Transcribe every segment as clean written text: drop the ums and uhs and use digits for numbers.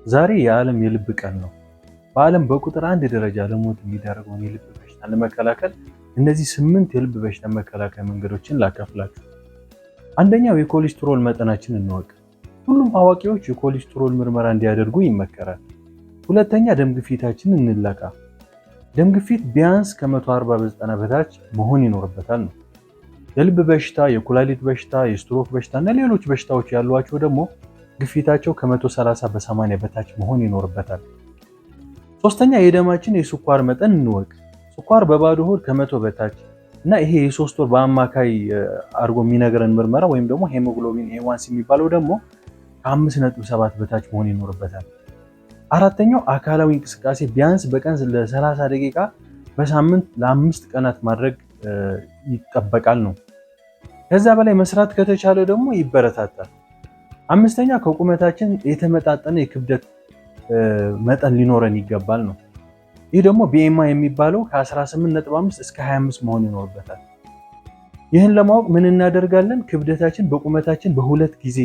ዛሬ የዓለም የልብ ቀን ነው። በዓለም በቁጥር አንድ ደረጃ ለሞት የሚዳርገውን የልብ በሽታ ለመከላከል እነዚህ 8 የልብ በሽታ መከላከያ መንገዶችን ላካፍላችሁ። አንደኛው የኮሌስትሮል መጠናችን እንወቅ። ሁሉም አዋቂዎች የኮሌስትሮል ምርመራ እንዲያደርጉ ይመከራል። ሁለተኛ፣ ደም ግፊታችንን እንለካ። ደም ግፊት ቢያንስ ከ140/90 በታች መሆን ይኖርበታል ነው። የልብ በሽታ፣ የኩላሊት በሽታ፣ የስትሮክ በሽታ እና ሌሎች በሽታዎች ያሏቸው ደግሞ ግፊታቸው ከ130/80 በታች መሆን ይኖርበታል። ሶስተኛ፣ የደማችን የስኳር መጠን እንወቅ። ስኳር በባዶ ሆድ ከ100 በታች እና ይሄ የ3 ወር በአማካይ አድርጎ የሚነግረን ምርመራ ወይም ደግሞ hemoglobin A1C የሚባለው ደግሞ ከ5.7 በታች መሆን ይኖርበታል። አራተኛው፣ አካላዊ እንቅስቃሴ ቢያንስ በቀን ለ30 ደቂቃ በሳምንት ለ5 ቀናት ማድረግ ይጠበቃል ነው። ከዛ በላይ መስራት ከተቻለ ደግሞ ይበረታታል። አምስተኛ፣ ከቁመታችን የተመጣጠነ የክብደት መጠን ሊኖረን ይገባል ነው። ይህ ደግሞ BMI የሚባለው ከ18.5 እስከ 25 መሆን ይኖርበታል። ይህን ለማወቅ ምን እናደርጋለን? ክብደታችን በቁመታችን በሁለት ጊዜ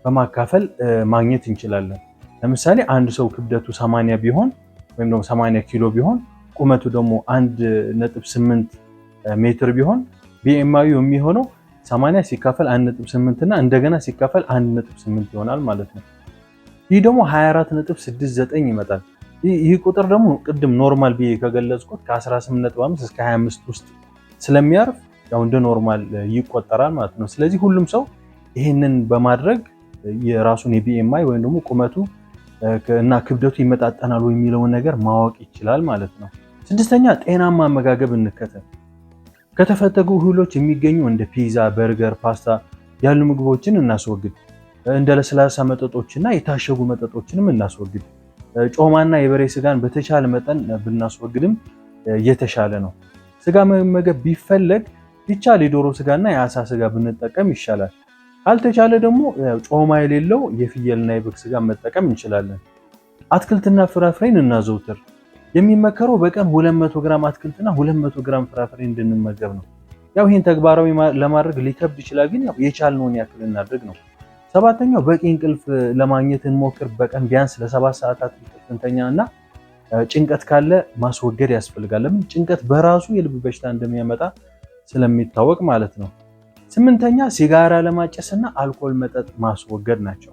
በማካፈል ማግኘት እንችላለን። ለምሳሌ አንድ ሰው ክብደቱ 80 ቢሆን ወይም ደግሞ 80 ኪሎ ቢሆን፣ ቁመቱ ደግሞ 1.8 ሜትር ቢሆን፣ BMI ዩ የሚሆነው 80 ሲካፈል 1.8 እና እንደገና ሲካፈል 1.8 ይሆናል ማለት ነው። ይህ ደግሞ 24.69 ይመጣል። ይህ ቁጥር ደግሞ ቅድም normal ብዬ ከገለጽኩት ከ18.5 እስከ 25 ውስጥ ስለሚያርፍ ያው እንደ normal ይቆጠራል ማለት ነው። ስለዚህ ሁሉም ሰው ይህንን በማድረግ የራሱን የ BMI ወይም ደግሞ ቁመቱ እና ክብደቱ ይመጣጠናል ወይ የሚለውን ነገር ማወቅ ይችላል ማለት ነው። ስድስተኛ፣ ጤናማ አመጋገብ እንከተል። ከተፈተጉ እህሎች የሚገኙ እንደ ፒዛ፣ በርገር፣ ፓስታ ያሉ ምግቦችን እናስወግድ። እንደ ለስላሳ መጠጦችና የታሸጉ መጠጦችንም እናስወግድ። ጮማና የበሬ ስጋን በተቻለ መጠን ብናስወግድም የተሻለ ነው። ስጋ መመገብ ቢፈለግ ቢቻል የዶሮ ስጋና የአሳ ስጋ ብንጠቀም ይሻላል። ካልተቻለ ደግሞ ጮማ የሌለው የፍየልና የበግ ስጋ መጠቀም እንችላለን። አትክልትና ፍራፍሬን እናዘውትር። የሚመከረው በቀን 200 ግራም አትክልትና 200 ግራም ፍራፍሬ እንድንመገብ ነው። ያው ይህን ተግባራዊ ለማድረግ ሊከብድ ይችላል፣ ግን ያው የቻልነውን ያክል እናድርግ ነው። ሰባተኛው፣ በቂ እንቅልፍ ለማግኘት እንሞክር። በቀን ቢያንስ ለ7 ሰዓታት እንቅልፍ እንተኛ እና ጭንቀት ካለ ማስወገድ ያስፈልጋል። ለምን? ጭንቀት በራሱ የልብ በሽታ እንደሚያመጣ ስለሚታወቅ ማለት ነው። ስምንተኛ፣ ሲጋራ ለማጨስና አልኮል መጠጥ ማስወገድ ናቸው።